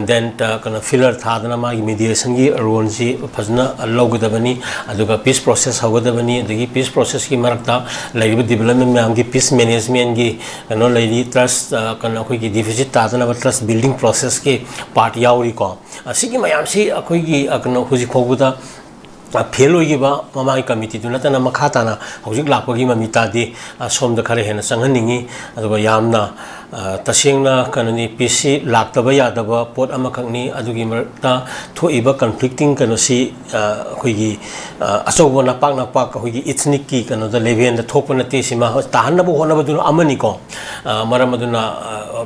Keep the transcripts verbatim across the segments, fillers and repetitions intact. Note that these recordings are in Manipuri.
ꯗꯦꯟ ꯀꯩꯅꯣ ꯐꯤꯂꯔ ꯊꯥꯗꯅ ꯃꯥꯒꯤ ꯃꯤꯗꯤꯌꯦꯁꯟꯒꯤ ꯔꯣꯜꯁꯤ ꯐꯖꯅ ꯂꯧꯒꯗꯕꯅꯤ꯫ ꯑꯗꯨꯒ ꯄꯤꯁ ꯄ꯭ꯔꯣꯁꯦꯁ ꯍꯧꯒꯗꯕꯅꯤ꯫ ꯑꯗꯒꯤ ꯄꯤꯁ ꯄ꯭ꯔꯣꯁꯦꯁꯀꯤ ꯃꯔꯛꯇ ꯂꯩꯔꯤꯕ ꯗꯤꯕꯂꯞꯃꯦꯟ ꯃꯌꯥꯝꯒꯤ ꯄꯤꯁ ꯃꯦꯅꯦꯖꯃꯦꯟꯒꯤ ꯀꯩꯅꯣ ꯂꯩꯔꯤ, ꯇ꯭ꯔꯁ ꯀꯩꯅꯣ ꯑꯩꯈꯣꯏꯒꯤ ꯗꯤꯐꯤꯁꯤꯠ ꯇꯥꯗꯅꯕ ꯇ꯭ꯔꯁ ꯕꯤꯜꯗꯤꯡ ꯄ꯭ꯔꯣꯁꯦꯁꯀꯤ ꯄꯥꯔꯠ ꯌꯥꯎꯔꯤꯀꯣ꯫ ꯑꯁꯤꯒꯤ ꯃꯌꯥꯝꯁꯤ ꯑꯩꯈꯣꯏꯒꯤ ꯀꯩꯅꯣ ꯍꯧꯖꯤꯛ ꯐꯥꯎꯕꯗ ꯐꯦꯜ ꯑꯣꯏꯈꯤꯕ ꯃꯃꯥꯡꯒꯤ ꯀꯃꯤꯇꯤꯗꯨ ꯅꯠꯇꯅ ꯃꯈꯥ ꯇꯥꯅ ꯍꯧꯖꯤꯛ ꯂꯥꯛꯄꯒꯤ ꯃꯃꯤ ꯇꯥꯗꯦ꯫ ꯁꯣꯝꯗ ꯈꯔ ꯍꯦꯟꯅ ꯆꯪꯍꯟꯅꯤꯡꯉꯤ꯫ ꯑꯗꯨꯒ ꯌꯥꯝꯅ ꯇꯁꯦꯡꯅ ꯀꯩꯅꯣꯅꯤ, ꯄꯤꯁꯁꯤ ꯂꯥꯛꯇꯕ ꯌꯥꯗꯕ ꯄꯣꯠ ꯑꯃꯈꯛꯅꯤ꯫ ꯑꯗꯨꯒꯤ ꯃꯔꯛꯇ ꯊꯣꯛꯏꯕ ꯀꯟꯐ꯭ꯂꯤꯛꯇꯤꯡ ꯀꯩꯅꯣꯁꯤ ꯑꯩꯈꯣꯏꯒꯤ ꯑꯆꯧꯕ ꯅꯄꯥꯛ ꯅꯄꯥꯛ ꯑꯩꯈꯣꯏꯒꯤ ꯏꯊꯅꯤꯛꯀꯤ ꯀꯩꯅꯣꯗ ꯂꯦꯚꯦꯜꯗ ꯊꯣꯛꯄ ꯅꯠꯇꯦ꯫ ꯁꯤꯃ ꯇꯥꯍꯟꯅꯕ ꯍꯣꯠꯅꯕꯗꯨꯅ ꯑꯃꯅꯤꯀꯣ꯫ ꯃꯔꯝ ꯑꯗꯨꯅ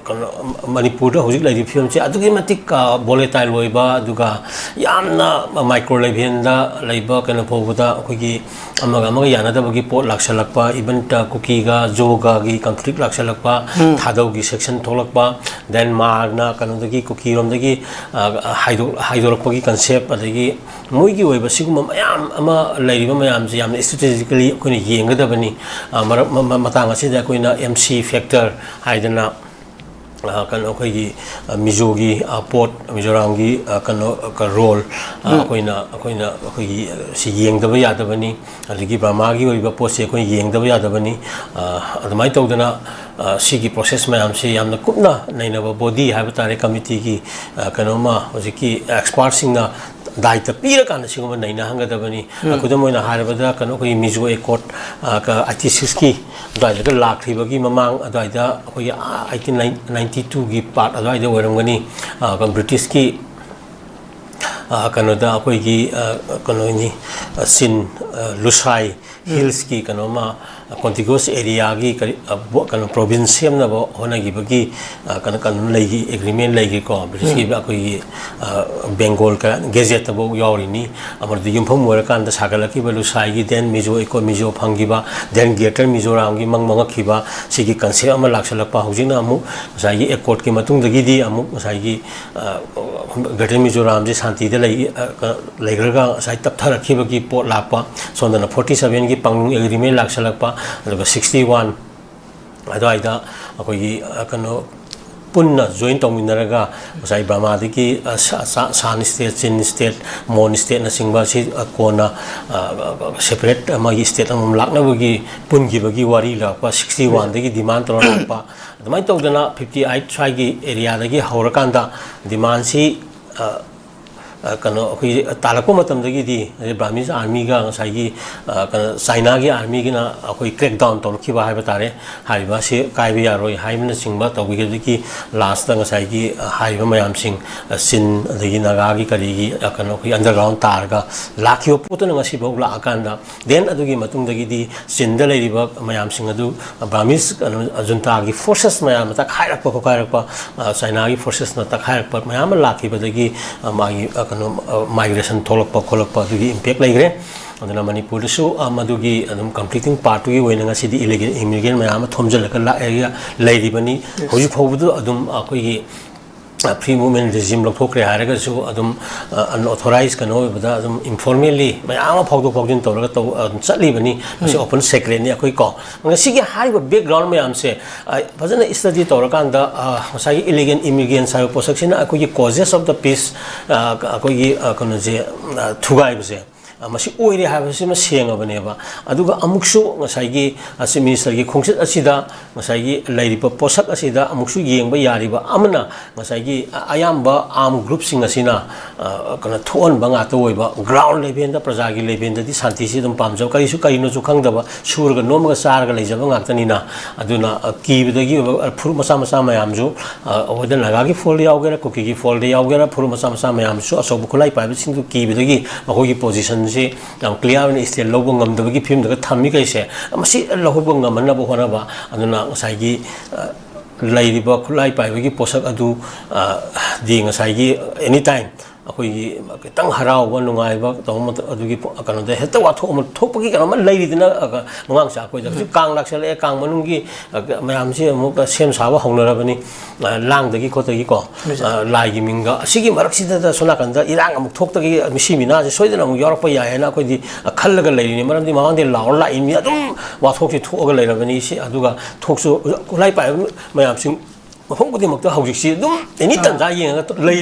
ꯀꯩꯅꯣ ꯃꯅꯤꯄꯨꯔꯗ ꯍꯧꯖꯤꯛ ꯂꯩꯔꯤꯕ ꯐꯤꯕꯝꯁꯦ ꯑꯗꯨꯛꯀꯤ ꯃꯇꯤꯛ ꯚꯣꯂꯦꯇꯥꯏꯜ ꯑꯣꯏꯕ, ꯑꯗꯨꯒ ꯌꯥꯝꯅ ꯃꯥꯏꯀ꯭ꯔꯣ ꯂꯦꯚꯦꯜꯗ ꯂꯩꯕ ꯀꯩꯅꯣ ꯐꯥꯎꯕꯗ ꯑꯩꯈꯣꯏꯒꯤ ꯑꯃꯒ ꯑꯃꯒ ꯌꯥꯅꯗꯕꯒꯤ ꯄꯣꯠ ꯂꯥꯛꯁꯜꯂꯛꯄ, ꯏꯚꯟ ꯀꯨꯀꯤꯒ ꯖꯣꯒꯒꯤ ꯀꯟꯐ꯭ꯂꯤꯛ ꯂꯥꯛꯁꯜꯂꯛꯄ, ꯊꯥꯗꯧꯒꯤ ꯁꯦꯛꯁꯟ ꯊꯣꯛꯂꯛꯄ, ꯗꯦꯟ ꯃꯥꯔꯅ ꯀꯩꯅꯣꯗꯒꯤ ꯀꯨꯀꯤꯔꯣꯝꯗꯒꯤ ꯍꯥꯏꯗꯣꯔꯛꯄꯒꯤ ꯀꯟꯁꯦꯞ, ꯑꯗꯒꯤ ꯃꯣꯏꯒꯤ ꯑꯣꯏꯕ ꯁꯤꯒꯨꯝꯕ ꯃꯌꯥꯝ ꯑꯃ ꯂꯩꯔꯤꯕ ꯃꯌꯥꯝꯁꯦ ꯌꯥꯝꯅ ꯏꯁꯇ꯭ꯔꯦꯇꯦꯖꯤꯀꯦꯂꯤ ꯑꯩꯈꯣꯏꯅ ꯌꯦꯡꯒꯗꯕꯅꯤ꯫ ꯃꯔꯛ ꯃꯇꯥꯡ ꯑꯁꯤꯗ ꯑꯩꯈꯣꯏꯅ ꯑꯦꯝ ꯁꯤ ꯐꯦꯛꯇꯔ ꯍꯥꯏꯗꯅ ꯀꯩꯅꯣ ꯑꯩꯈꯣꯏꯒꯤ ꯃꯤꯖꯣꯒꯤ ꯄꯣꯠ, ꯃꯤꯖꯣꯔꯥꯝꯒꯤ ꯀꯩꯅꯣ ꯔꯣꯜ ꯑꯩꯈꯣꯏꯅ ꯑꯩꯈꯣꯏꯅ ꯑꯩꯈꯣꯏꯒꯤ ꯁꯤ ꯌꯦꯡꯗꯕ ꯌꯥꯗꯕꯅꯤ꯫ ꯑꯗꯒꯤ ꯕꯔꯃꯥꯒꯤ ꯑꯣꯏꯕ ꯄꯣꯠꯁꯦ ꯑꯩꯈꯣꯏꯅ ꯌꯦꯡꯗꯕ ꯌꯥꯗꯕꯅꯤ꯫ ꯑꯗꯨꯃꯥꯏꯅ ꯇꯧꯗꯅ ꯁꯤꯒꯤ ꯄ꯭ꯔꯣꯁꯦꯁ ꯃꯌꯥꯝꯁꯤ ꯌꯥꯝꯅ ꯀꯨꯞꯅ ꯅꯩꯅꯕ ꯕꯣꯗꯤ ꯍꯥꯏꯕ ꯇꯥꯔꯦ, ꯀꯃꯤꯇꯤꯒꯤ ꯀꯩꯅꯣꯝꯃ ꯍꯧꯖꯤꯛꯀꯤ ꯑꯦꯛꯁꯄꯥꯔꯠꯁꯤꯡꯅ ꯗꯥꯏꯇ ꯄꯤꯔꯀꯥꯟꯗ ꯁꯤꯒꯨꯝꯕ ꯅꯩꯅꯍꯟꯒꯗꯕꯅꯤ꯫ ꯈꯨꯗꯝ ꯑꯣꯏꯅ ꯍꯥꯏꯔꯕꯗ ꯀꯩꯅꯣ ꯑꯩꯈꯣꯏꯒꯤ ꯃꯤꯖꯣ ꯑꯦꯀꯣꯔꯠ ꯑꯩꯠꯇꯤ ꯁꯤꯛꯁꯀꯤ ꯑꯗꯨꯋꯥꯏꯗꯒ ꯂꯥꯛꯈ꯭ꯔꯤꯕꯒꯤ ꯃꯃꯥꯡ ꯑꯗꯨꯋꯥꯏꯗ ꯑꯩꯈꯣꯏꯒꯤ ꯑꯩꯠꯇꯤꯟ ꯅꯥꯏꯟꯇꯤ ꯇꯨꯒꯤ ꯄꯥꯔꯠ ꯑꯗꯨꯋꯥꯏꯗ ꯑꯣꯏꯔꯝꯒꯅꯤ꯫ ꯕ꯭ꯔꯤꯇꯤꯁꯀꯤ ꯀꯩꯅꯣꯗ ꯑꯩꯈꯣꯏꯒꯤ ꯀꯩꯅꯣꯅꯤ, ꯆꯤꯟ, ꯂꯨꯁꯥꯏ ꯍꯤꯜꯁꯀꯤ ꯀꯩꯅꯣꯃ ꯀꯣꯟꯇꯤꯒꯨꯁ ꯑꯦꯔꯤꯌꯥꯒꯤ ꯀꯔꯤ ꯀꯩꯅꯣ ꯄ꯭ꯔꯣꯚꯤꯟꯁ ꯁꯦꯝꯅꯕ ꯍꯣꯠꯅꯈꯤꯕꯒꯤ ꯀꯩꯅꯣ ꯀꯩꯅꯣ ꯂꯩꯈꯤ, ꯑꯦꯒ꯭ꯔꯤꯃꯦꯟ ꯂꯩꯈꯤꯀꯣ꯫ ꯕ꯭ꯔꯤꯇꯤꯁꯀꯤ ꯑꯩꯈꯣꯏꯒꯤ ꯕꯦꯡꯒꯣꯜ ꯒꯦꯖꯦꯠꯇꯐꯥꯎ ꯌꯥꯎꯔꯤꯅꯤ꯫ ꯑꯃꯗꯤ ꯌꯨꯝꯐꯝ ꯑꯣꯏꯔꯀꯥꯟꯗ ꯁꯥꯒꯠꯂꯛꯈꯤꯕ ꯂꯨꯁꯥꯏꯒꯤ ꯗꯦꯟ ꯃꯤꯖꯣ ꯏꯀꯣ ꯃꯤꯖꯣ ꯐꯪꯈꯤꯕ, ꯗꯦꯟ ꯒ꯭ꯔꯦꯇꯔ ꯃꯤꯖꯣꯔꯥꯝꯒꯤ ꯃꯪ ꯃꯪꯉꯛꯈꯤꯕ ꯁꯤꯒꯤ ꯀꯟꯁꯦꯞ ꯑꯃ ꯂꯥꯛꯁꯜꯂꯛꯄ꯫ ꯍꯧꯖꯤꯛꯅ ꯑꯃꯨꯛ ꯉꯁꯥꯏꯒꯤ ꯑꯦꯀꯣꯔꯠꯀꯤ ꯃꯇꯨꯡꯗꯒꯤꯗꯤ ꯑꯃꯨꯛ ꯉꯁꯥꯏꯒꯤ ꯒ꯭ꯔꯦꯇꯔ ꯃꯤꯖꯣꯔꯥꯝꯁꯦ ꯁꯥꯟꯇꯤꯗ ꯂꯩ, ꯂꯩꯈ꯭ꯔꯒ ꯉꯁꯥꯏ ꯇꯞꯊꯔꯛꯈꯤꯕꯒꯤ ꯄꯣꯠ ꯂꯥꯛꯄ, ꯁꯣꯝꯗꯅ ꯐꯣꯔꯇꯤ ꯁꯕꯦꯟꯒꯤ ꯄꯥꯡꯂꯨꯡ ꯑꯦꯒ꯭ꯔꯤꯃꯦꯟ ꯂꯥꯛꯁꯜꯂꯛꯄ, ꯑꯗꯨꯒ ꯁꯤꯛꯁꯇꯤ ꯋꯥꯟ ꯑꯗꯨꯋꯥꯏꯗ ꯑꯩꯈꯣꯏꯒꯤ ꯀꯩꯅꯣ ꯄꯨꯟꯅ ꯖꯣꯏꯟ ꯇꯧꯃꯤꯟꯅꯔꯒ ꯉꯁꯥꯏ ꯕꯔꯃꯥꯗꯒꯤ, ꯑ, ꯁꯥ-, ꯁꯥ-, ꯁꯥꯟ ꯁ꯭ꯇꯦꯠ, ꯆꯤꯟ ꯁ꯭ꯇꯦꯠ, ꯃꯣꯟ ꯁ꯭ꯇꯦꯠꯅꯆꯤꯡꯕ ꯑꯁꯤ, ꯑ, ꯀꯣꯟꯅ, ꯑ, ꯁꯦꯄꯔꯦꯠ ꯑꯃꯒꯤ ꯁ꯭ꯇꯦꯠ ꯑꯃꯃꯝ ꯂꯥꯛꯅꯕꯒꯤ ꯄꯨꯟꯈꯤꯕꯒꯤ ꯋꯥꯔꯤ ꯂꯥꯛꯄ, ꯁꯤꯛꯁꯇꯤ ꯋꯥꯟꯗꯒꯤ ꯗꯤꯃꯥꯟ ꯇꯧꯔ ꯂꯥꯛꯄ, ꯑꯗꯨꯃꯥꯏꯅ ꯇꯧꯗꯅ ꯐꯤꯐꯇꯤ ꯑꯩꯠ ꯁ꯭ꯋꯥꯏꯒꯤ ꯑꯦꯔꯤꯌꯥꯗꯒꯤ ꯍꯧꯔꯀꯥꯟꯗ ꯗꯤꯃꯥꯟꯁꯤ, ꯑ, ꯑ, ꯀꯩꯅꯣ, ꯑꯩꯈꯣꯏꯒꯤ ꯇꯥꯜꯂꯛꯄ ꯃꯇꯝꯗꯒꯤꯗꯤ ꯕ꯭ꯔꯥꯃꯤꯁ ꯑꯥꯔꯃꯤꯒ ꯉꯁꯥꯏꯒꯤ, ꯑ, ꯀꯩꯅꯣ, ꯆꯥꯏꯅꯥꯒꯤ ꯑꯥꯔꯃꯤꯒꯤꯅ ꯑꯩꯈꯣꯏ ꯀ꯭ꯔꯦꯛ ꯗꯥꯎꯟ ꯇꯧꯔꯛꯈꯤꯕ ꯍꯥꯏꯕ ꯇꯥꯔꯦ꯫ ꯍꯥꯏꯔꯤꯕ ꯑꯁꯤ ꯀꯥꯏꯕ ꯌꯥꯔꯣꯏ ꯍꯥꯏꯕꯅꯆꯤꯡꯕ ꯇꯧꯕꯤꯈꯤꯕꯗꯒꯤ ꯂꯥꯁꯇ ꯉꯁꯥꯏꯒꯤ, ꯑ, ꯍꯥꯏꯔꯤꯕ ꯃꯌꯥꯝꯁꯤꯡ, ꯑ, ꯆꯤꯟ ꯑꯗꯒꯤ ꯅꯥꯒꯥꯒꯤ ꯀꯔꯤꯒꯤ, ꯑ, ꯀꯩꯅꯣ, ꯑꯩꯈꯣꯏ ꯑꯟꯗꯔꯒ꯭ꯔꯥꯎꯟ ꯇꯥꯔꯒ ꯂꯥꯛꯈꯤꯕ ꯄꯣꯠꯇꯨꯅ ꯉꯁꯤꯐꯥꯎ ꯂꯥꯛꯑꯀꯥꯟꯗ, ꯗꯦꯟ ꯑꯗꯨꯒꯤ ꯃꯇꯨꯡꯗꯒꯤꯗꯤ ꯆꯤꯟꯗ ꯂꯩꯔꯤꯕ ꯃꯌꯥꯝꯁꯤꯡ ꯑꯗꯨ ꯕ꯭ꯔꯥꯃꯤꯁ, ꯀꯩꯅꯣ, ꯖꯨꯟꯇꯥꯒꯤ ꯐꯣꯔꯁꯦꯁ ꯃꯌꯥꯝꯅ ꯇꯛꯈꯥꯏꯔꯛꯄ ꯈꯣꯠꯈꯥꯏꯔꯛꯄ, ꯑ, ꯆꯥꯏꯅꯥꯒꯤ ꯐꯣꯔꯁꯦꯁꯅ ꯇꯛꯈꯥꯏꯔꯛꯄ ꯃꯌꯥꯝ ꯑꯃ ꯂꯥꯛꯈꯤꯕꯗꯒꯤ, ꯑ, ꯃꯥꯒꯤ, ꯑ, ꯀꯩꯅꯣ, ꯑ, ꯃꯥꯏꯒ꯭ꯔꯦꯁꯟ ꯊꯣꯛꯂꯛꯄ ꯈꯣꯠꯂꯛꯄ ꯑꯗꯨꯒꯤ ꯏꯝꯄꯦꯛ ꯂꯩꯈ꯭ꯔꯦ꯫ ꯑꯗꯨꯅ ꯃꯅꯤꯄꯨꯔꯗꯁꯨ, ꯑ, ꯃꯗꯨꯒꯤ ꯑꯗꯨꯝ ꯀꯝꯄ꯭ꯂꯤꯇꯤꯡ ꯄꯥꯔꯠꯇꯨꯒꯤ ꯑꯣꯏꯅ ꯉꯁꯤꯗꯤ ꯏꯂꯤꯒꯦꯜ ꯏꯃꯤꯒ꯭ꯔꯦꯟ ꯃꯌꯥꯝ ꯑꯃ ꯊꯣꯝꯖꯤꯜꯂꯒ ꯂꯥꯛꯑꯦ, ꯂꯩꯔꯤꯕꯅꯤ꯫ ꯍꯧꯖꯤꯛ ꯐꯥꯎꯕꯗ ꯑꯗꯨꯝ ꯑꯩꯈꯣꯏꯒꯤ, ꯑ, ꯐ꯭ꯔꯤ ꯃꯨꯚꯃꯦꯟ ꯔꯤꯖꯤꯝ ꯂꯧꯊꯣꯛꯈ꯭ꯔꯦ ꯍꯥꯏꯔꯒꯁꯨ ꯑꯗꯨꯝ, ꯑ, ꯑꯟꯑꯣꯊꯣꯔꯥꯏꯖ ꯀꯩꯅꯣ ꯑꯣꯏꯕꯗ ꯑꯗꯨꯝ ꯏꯟꯐꯣꯔꯃꯦꯜꯂꯤ ꯃꯌꯥꯝ ꯑꯃ ꯐꯥꯎꯗꯣꯛ ꯐꯥꯎꯖꯤꯟ ꯇꯧꯔꯒ ꯇꯧ-, ꯑꯗꯨꯝ ꯆꯠꯂꯤꯕꯅꯤ꯫ ꯃꯁꯤ ꯑꯣꯄꯟ ꯁꯦꯀ꯭ꯔꯦꯠꯅꯤ ꯑꯩꯈꯣꯏ ꯀꯣ꯫ ꯉꯁꯤꯒꯤ ꯍꯥꯏꯔꯤꯕ ꯕꯦꯛꯒ꯭ꯔꯥꯎꯟ ꯃꯌꯥꯝꯁꯦ, ꯑ, ꯐꯖꯅ ꯏꯁꯇꯗꯤ ꯇꯧꯔꯀꯥꯟꯗ, ꯑ, ꯉꯁꯥꯏꯒꯤ ꯏꯂꯤꯒꯦꯜ ꯏꯃꯤꯒ꯭ꯔꯦꯟꯁ ꯍꯥꯏꯕ ꯄꯣꯠꯁꯛꯁꯤꯅ ꯑꯩꯈꯣꯏꯒꯤ ꯀꯣꯖꯦꯁ ꯑꯣꯐ ꯗ ꯄꯤꯁ, ꯑ, ꯑꯩꯈꯣꯏꯒꯤ, ꯑ, ꯀꯩꯅꯣꯁꯦ, ꯑ, ꯊꯨꯒꯥꯏꯕꯁꯦ, ꯑ, ꯃꯁꯤ ꯑꯣꯏꯔꯦ ꯍꯥꯏꯕꯁꯤꯃ ꯁꯦꯡꯉꯕꯅꯦꯕ꯫ ꯑꯗꯨꯒ ꯑꯃꯨꯛꯁꯨ ꯉꯁꯥꯏꯒꯤ, ꯑ, ꯆꯤꯐ ꯃꯤꯅꯤꯁꯇꯔꯒꯤ ꯈꯣꯡꯆꯠ ꯑꯁꯤꯗ ꯉꯁꯥꯏꯒꯤ ꯂꯩꯔꯤꯕ ꯄꯣꯠꯁꯛ ꯑꯁꯤꯗ ꯑꯃꯨꯛꯁꯨ ꯌꯦꯡꯕ ꯌꯥꯔꯤꯕ ꯑꯃꯅ, ꯉꯁꯥꯏꯒꯤ, ꯑ-, ꯑꯌꯥꯝꯕ ꯑꯥꯔꯝ ꯒ꯭ꯔꯨꯞꯁꯤꯡ ꯑꯁꯤꯅ, ꯑ, ꯀꯩꯅꯣ, ꯊꯣꯛꯍꯟꯕ ꯉꯥꯛꯇ ꯑꯣꯏꯕ, ꯒ꯭ꯔꯥꯎꯟ ꯂꯦꯚꯦꯜꯗ ꯄ꯭ꯔꯖꯥꯒꯤ ꯂꯦꯚꯦꯜꯗꯗꯤ ꯁꯥꯟꯇꯤꯁꯤ ꯑꯗꯨꯝ ꯄꯥꯝꯖꯕ, ꯀꯔꯤꯁꯨ ꯀꯔꯤꯅꯣꯁꯨ ꯈꯪꯗꯕ, ꯁꯨꯔꯒ ꯅꯣꯝꯃꯒ ꯆꯥꯔꯒ ꯂꯩꯖꯕ ꯉꯥꯛꯇꯅꯤꯅ꯫ ꯑꯗꯨꯅ, ꯑ, ꯀꯤꯕꯗꯒꯤ ꯑꯣꯏꯕ, ꯑ, ꯐꯨꯔꯨꯞ ꯃꯆꯥ ꯃꯆꯥ ꯃꯌꯥꯝꯁꯨ, ꯑ, whether ꯅꯥꯒꯥꯒꯤ ꯐꯣꯜꯗ ꯌꯥꯎꯒꯦꯔꯥ, ꯀꯨꯀꯤꯒꯤ ꯐꯣꯜꯗ ꯌꯥꯎꯒꯦꯔꯥ, ꯐꯨꯔꯨꯞ ꯃꯆꯥ ꯃꯆꯥ ꯃꯌꯥꯝꯁꯨ ꯑꯆꯧꯕ ꯈꯨꯠꯂꯥꯏ ꯄꯥꯏꯕꯁꯤꯡꯗꯨ ꯀꯤꯕꯗꯒꯤ ꯃꯈꯣꯏꯒꯤ ꯄꯣꯖꯤꯁꯟꯁꯤ ꯌꯥꯝ ꯀ꯭ꯂꯤꯌꯥꯔ ꯑꯣꯏꯅ ꯁ꯭ꯇꯦꯟ ꯂꯧꯕ ꯉꯝꯗꯕꯒꯤ ꯐꯤꯕꯝꯗꯒ ꯊꯝꯃꯤ ꯀꯩꯁꯦ, ꯃꯁꯤ ꯂꯧꯍꯧꯕ ꯉꯝꯍꯟꯅꯕ ꯍꯣꯠꯅꯕ꯫ ꯑꯗꯨꯅ ꯉꯁꯥꯏꯒꯤ, ꯑ, ꯂꯩꯔꯤꯕ ꯈꯨꯠꯂꯥꯏ ꯄꯥꯏꯕꯒꯤ ꯄꯣꯠꯁꯛ ꯑꯗꯨ, ꯑ, ꯗꯤ ꯉꯁꯥꯏꯒꯤ ꯑꯦꯅꯤ ꯇꯥꯏꯝ ꯑꯩꯈꯣꯏꯒꯤ ꯈꯤꯇꯪ ꯍꯔꯥꯎꯕ, ꯅꯨꯡꯉꯥꯏꯕ ꯇꯧꯕ ꯃꯇꯝ ꯑꯗꯨꯒꯤ ꯄꯣ-, ꯀꯩꯅꯣꯗ ꯍꯦꯛꯇ ꯋꯥꯊꯣꯛ ꯑꯃ ꯊꯣꯛꯄꯒꯤ ꯀꯩꯅꯣ ꯑꯃ ꯂꯩꯔꯤꯗꯅ, ꯑ, ꯅꯨꯡꯉꯥꯡ ꯆꯥꯛ ꯑꯩꯈꯣꯏꯗ꯫ ꯍꯧꯖꯤꯛ ꯀꯥꯡ ꯂꯥꯛꯁꯜꯂꯛꯑꯦ, ꯀꯥꯡ ꯃꯅꯨꯡꯒꯤ, ꯑ, ꯃꯌꯥꯝꯁꯤ ꯑꯃꯨꯛ ꯁꯦꯝ ꯁꯥꯕ ꯍꯧꯅꯔꯕꯅꯤ, ꯑ, ꯂꯥꯡꯗꯒꯤ ꯈꯣꯠꯇꯒꯤ ꯀꯣ, ꯑ, ꯂꯥꯏꯒꯤ ꯃꯤꯡꯒ꯫ ꯑꯁꯤꯒꯤ ꯃꯔꯛꯁꯤꯗ ꯁꯣꯝ ꯅꯥꯀꯟꯗ ꯏꯔꯥꯡ ꯑꯃꯨꯛ ꯊꯣꯛꯇꯒꯤ ꯃꯤꯁꯤ ꯃꯤꯅꯥꯁꯦ ꯁꯣꯏꯗꯅ ꯑꯃꯨꯛ ꯌꯥꯎꯔꯛꯄ ꯌꯥꯏ ꯍꯥꯏꯅ ꯑꯩꯈꯣꯏꯗꯤ, ꯑ, ꯈꯜꯂꯒ ꯂꯩꯔꯤꯅꯤ꯫ ꯃꯔꯝꯗꯤ ꯃꯃꯥꯡꯗꯩ ꯂꯥꯎꯔ ꯂꯥꯛꯏ ꯃꯤ ꯑꯗꯨꯝ ꯋꯥꯊꯣꯛꯁꯤ ꯊꯣꯛꯑꯒ ꯂꯩꯔꯕꯅꯤ꯫ ꯁꯤ ꯑꯗꯨꯒ ꯊꯣꯛꯁꯨ ꯈꯨꯠꯂꯥꯏ ꯄꯥꯏꯕ ꯃꯌꯥꯝꯁꯤꯡ ꯃꯐꯝ ꯈꯨꯗꯤꯡꯃꯛꯇ ꯍꯧꯖꯤꯛꯁꯤ ꯑꯗꯨꯝ ꯑꯦꯅꯤ ꯇꯟꯖꯥ ꯌꯦꯡꯉꯒ ꯂꯩꯔꯤ꯫